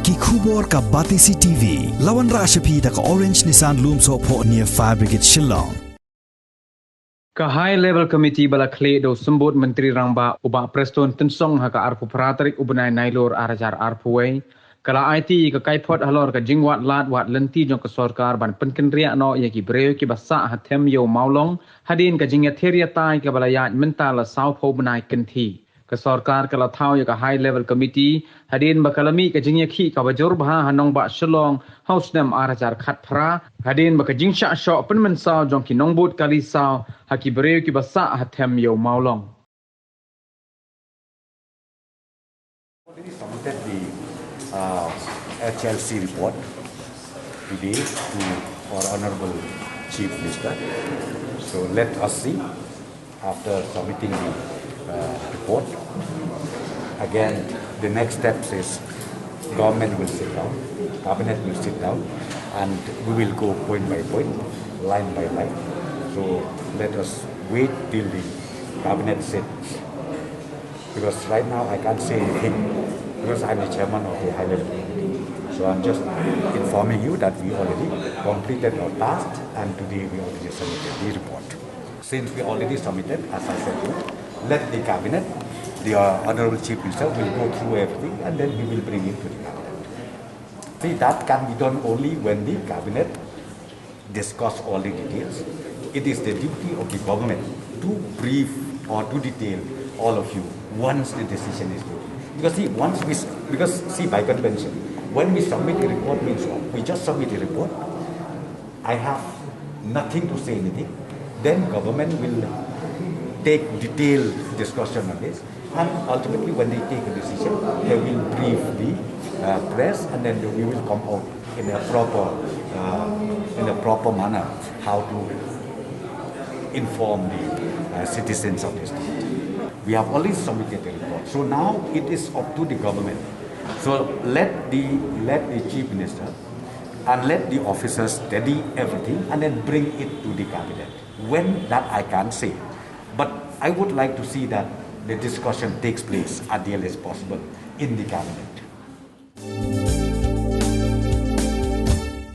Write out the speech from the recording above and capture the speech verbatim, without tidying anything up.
Ki khubor ka Batesi T V. La wanrah sha phi da ka Orange Nissan Lumsohphoh near Fire Brigade Shillong. Ka High Level Committee ba la khlieh da u Symbud Myntri Rangbah u Bah Prestone Tynsong ha ka arphew phra tarik u bnai Nailur ar hajar arphew wei, ka la aiti ïa ka kaiphod halor ka jingwad lad wad lynti jong ka sorkar ban pynkynriah noh ïa ki briew kiba sah ha them ïew mawlong hadien ka jingïathir ïatai kaba la ïaid mynta la sawphew bnai kynthih. Ka sorkar ka la thaw ïa ka High Level Committee hadien ba ka la mih ka jingïakhih kaba jur bha ha nongbah Shillong ha u snem ar hajar khatphra, hadien ba ka jingshah shoh pynmynsaw jong ki nongbud kali saw ha ki briew kiba sah ha them ïew mawlong. Already submitted the uh, H L C report today to our Honorable Chief Minister. So let us see after submitting the uh, report. Again, the next steps is government will sit down, cabinet will sit down, and we will go point by point, line by line. So let us wait till the cabinet sits, because right now I can't say anything because I'm the chairman of the high level committee. So I'm just informing you that we already completed our task and today we already submitted the report. Since we already submitted, as I said, let the cabinet, the uh, Honorable Chief Minister will go through everything and then he will bring it to the cabinet. See, that can be done only when the cabinet discuss all the details. It is the duty of the government to brief or to detail all of you once the decision is taken. Because see, once we, s- because see, by convention, when we submit a report means what? We just submit a report. I have nothing to say anything. Then government will take detailed discussion on this. And ultimately, when they take a decision, they will brief the uh, press, and then we will come out in a proper, uh, in a proper manner how to inform the uh, citizens of this country. We have already submitted the report. So now it is up to the government. So let the let the chief minister and let the officers study everything and then bring it to the cabinet. When, that I can't say. But I would like to see that the discussion takes place as early as possible in the cabinet.